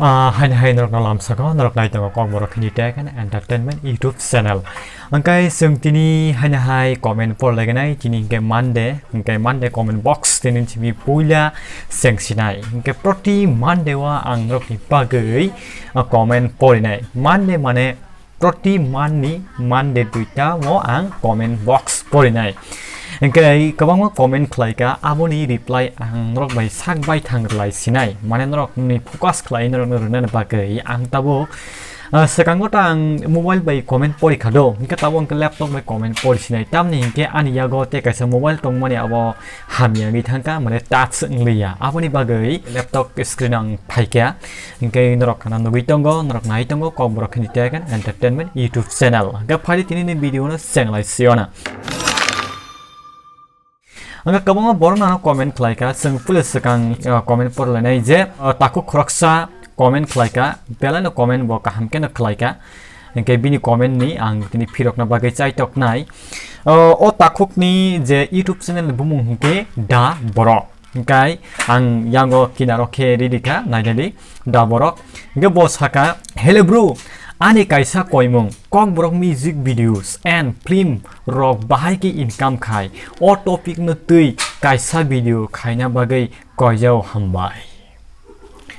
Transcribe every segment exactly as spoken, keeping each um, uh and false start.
Ah, haini hai norokno lamsako, norok nai tongo Kokborok Hindi Tech and Entertainment YouTube channel. Hwnkhe chwng tini haini hai comment porlaiganai, tini hwnkhe Monday, hwnkhe Monday comment box tini simi puila sengsinai. Hwnkhe proti Monday o ang norokni bagwi, ah, comment porinai. Monday mane proti month ni Monday duita o ang comment box porinai. Hwnkhe kwbangma comment khlaika, aboni reply ang norok bai sak baithang rwlai sinai. Mane norokni focus khlai norokno rwnani bagwi ang tabuk, ah, swkango ta ang mobile bai comment porikha do, hwnkhe tabuk hwnkhe laptop bai comment porisinai. Tamni hwnkhe ani yago tei kaisa mobile tongmani abo hamya wngwi thangkha, mane touch wngliya. Aboni bagwi laptop screen ang phaikha. Hwnkhe norok khana nugwi tongo, norok nai tongo Kokborok Hindi Tech and Entertainment YouTube channel. Hwnkhe phaidi tini ni video no chenglai sio na. Hwnkhe kwbangma borok nano comment khlaika, chwng puila swkang, uh, comment porlainai je, uh, takhuk khoroksa comment khlaika, belai no comment bo kaham khe no khlaika. Hwnkhe bini comment ni ang tini phirokna bagwi chaitoknai. Uh, o takhuk ni je YouTube channel ni bumung hwnkhe Da Borok. Hwnkhe ang yango kinaro khe ridi kha, nainani Da Borok. Hwnkhe bo saka, "Hello bro, ani kaisa koimung, Kokborok music videos and film rok bahai khe income khai. O topic no twi kaisa video khaina bagwi koijao hambai."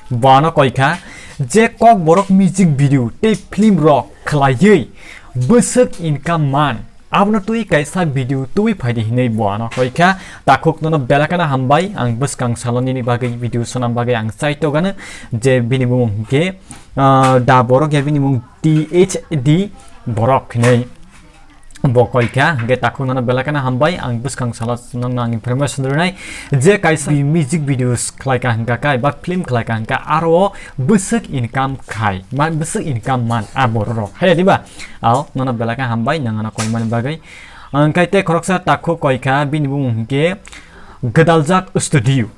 Bo ano koikha je Kokborok music video tei film rok khlaiwi bwswk income man. Abono twi kaisa video twi phaidi hinwi bo ano koikha, takhuk nono belakano hambai, ang bwskang salo nini bagwi video swnam bagwi ang chaitogano je bini bumung hwnkhe, ah, Da Borok ya bini mung T H D Borok hinwi bo koikha, hwnkhe takhuk nono belakano hambai, ang bwskang salo nokno ang information rwnai je kaisa music videos khlaika hwnkha khe ba film khlaika hwnkha aro bwswk income khai, ma bwswk income man a borok rok, hai diba? Ao, nono belai khe hambai, nang ano koimani bagwi. Ang khai tei khoroksa takhuk koikha, bini bumung hwnkhe Gwdaljak Studio.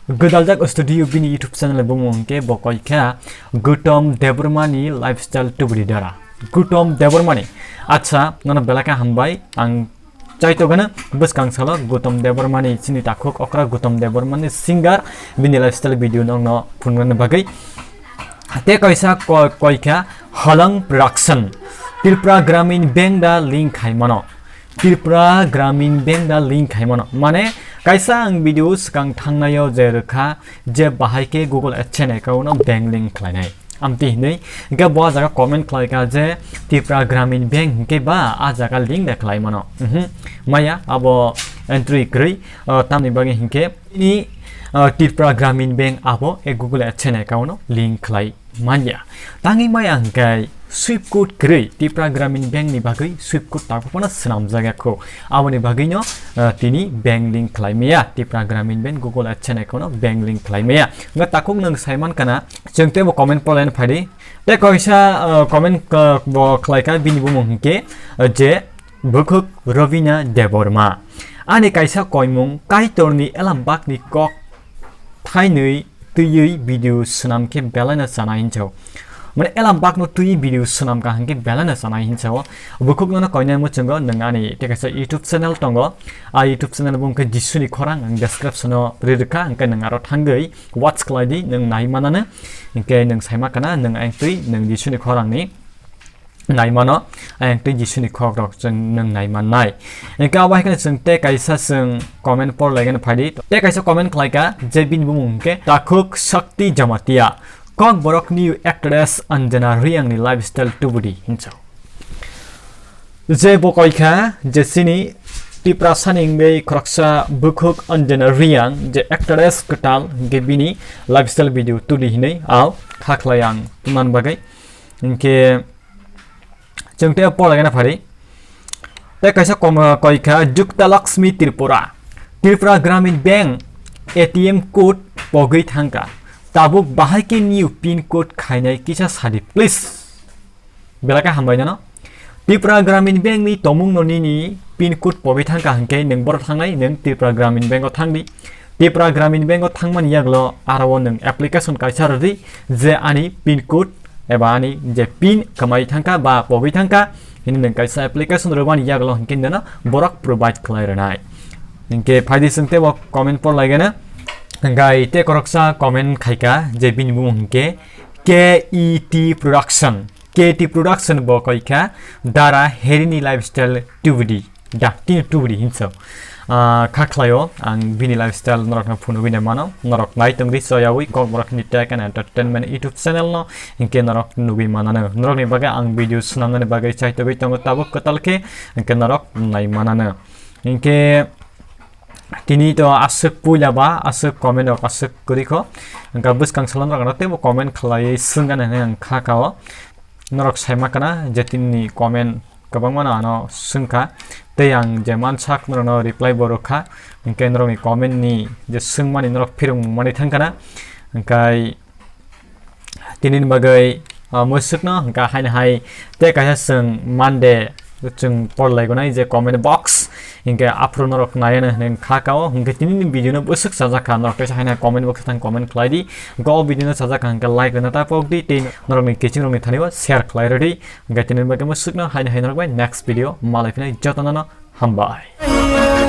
Gwdaljak Studio bini YouTube channel bumung hwnkhe bo koikha Gautam Debbarmani Lifestyle Tubudi Dara. Gautam Debbarmani. Acha, nono belai khe hambai, ang chaitogano bwskang salo Gautam Debbarmani chini takhuk okra Gautam Debbarmani singer bini lifestyle video nokno phunukna bagwi. Tei kaisa ko-, koikha Halang Production. Tripura Gramin Bank da link khai mano. Tripura Gramin Bank da link khai mano. Mane kaisa ang video swkang thangnaio je rwkha je bahai khe Google AdSense account no bank link khlainai. Amtwi hinwi hwnkhe bo ah jaga comment khlaikha je Tripura Gramin Bank hwnkhe ba ah jaga link da khlai mano. Mhm. Maya abo entry kwrwi, uh, tamni bagwi hwnkhe ini, uh, Tripura Gramin Bank abo e Google AdSense account no link khlai manya. Tangwi maya hwnkhe swift code kwrwi Tripura Gramin Bank ni bagwi swift code tabuk phano swnamjak ya kho. Aboni bagwi no, uh, tini bank link khlai maya. Tripura Gramin Bank Google AdSense account no bank link khlai maya. Nga takhuk nwng saiman kana, chwng teibo comment polai phaidi. Tei kaisa, uh, comment, uh, bo khlaikha bini bumung hwnkhe, uh, je Bukhuk Robina Debbarma. Ani kaisa koimung Kaitorni elambakni kok thainwi twiwi video swnam khe belaino chanai hinsa o. Mane elambakno twiwi video swnam ka hwnkhe belaino chanai hinsa o. Bukhuk nono koinai muchungo nwng ani tei kaisa YouTube channel tongo. A YouTube channel bumung khe Jisuni Khorang, ang description o ri rwkha, hwnkhe nwng aro thangwi watch khlai di, nwng nai manano. Hwnkhe nwng saima kana, nwng ang twi nwng Jisuni Khorangni naimano, ayang twi Jisuni khok rok chwng nwng nai mannai. Hwnkhe abo hai kheno chwng tei kaisa chwng comment por laigano phaidi. Tei kaisa comment khlaika je bini bumung hwnkhe Takhuk Shakti Jamatia. Kokborok new actress Anjana Reang ni lifestyle tubudi hinsa. Je bo koikha je chini Tiprasa ni wngwi khoroksa bukhuk Anjana Reang je actress kwtal hwnkhe bini lifestyle video tuli hinwi ao kha khlai ang tungna bagwi. Hwnkhe chwng tei polai gana phari. Tei kaisa kom-, koikha Jukta Lakshmi Tripura. Tripura Gramin Bank A T M code pogwi thangkha. Tabuk bahai khe new pin code khainai kisa sadi please. Belai khe hambai nano. Tripura Gramin Bank ni tomung no nini pin code pogwi thangkha hwnkhe nwng boro thangnai, nwng Tripura Gramin Bank o thangdi. Tripura Gramin Bank o thangmani yaglo aro o nwng application kaisa rwdi je ani pin code eba ani je pin kwmai thangkha ba pogwi thangkha, hini nwng kaisa application rwbani yaglo hwnkhe nono borok provide khlai rwnai. Hwnkhe phaidi chwng teibo comment por laigana. Hwnkhe tei koroksa comment khaika je bini bumung hwnkhe K E T Production. K E T Production bo koi kha Dara Herini Lifestyle two D. Da, tini two D hinso. Ah, kha khlaio, ang bini lifestyle norokno phunugwi nai mano. Norok nai tongdi soyawi Kokborok ni Tech and Entertainment YouTube channel no, hinkhe norok nugwi manano. Norokni bagwi ang video swnamnani bagwi chaitogwi tongo tabuk kwtal khe, hinkhe norok nai manano. Hinkhe tini to aswk puila ba, aswk comment rok aswk kwrwi kho. Hinkhe bwskang salo norokno teibo comment khlaiwi swngani hinwi ang kha kao. Norok saima kana je tini comment kwbangma no ano swngkha, tei ang je mansak norokno reply bo rwkha, hinkhe norokni comment ni je swngmani norok phirung mani thangkana, hinkhe tinini bagwi, ah, mwswkno hinkhe haino hai tei kaisa chwng Monday chwng porlaigonai je comment box, hinkhe aphuru norok naiya hinwi kha kao, hinkhe tinini video no bwswk chajakha norok teisa haino comment box thang comment khlai di, hinkhe o video no chajakha hinkhe like rwna ta pok di tei norokni kiching rokni thani o share khlai rw di. Hinkhe tini bagwi mwswkno haino hai norok bai next video malai phinai jotono no hambai.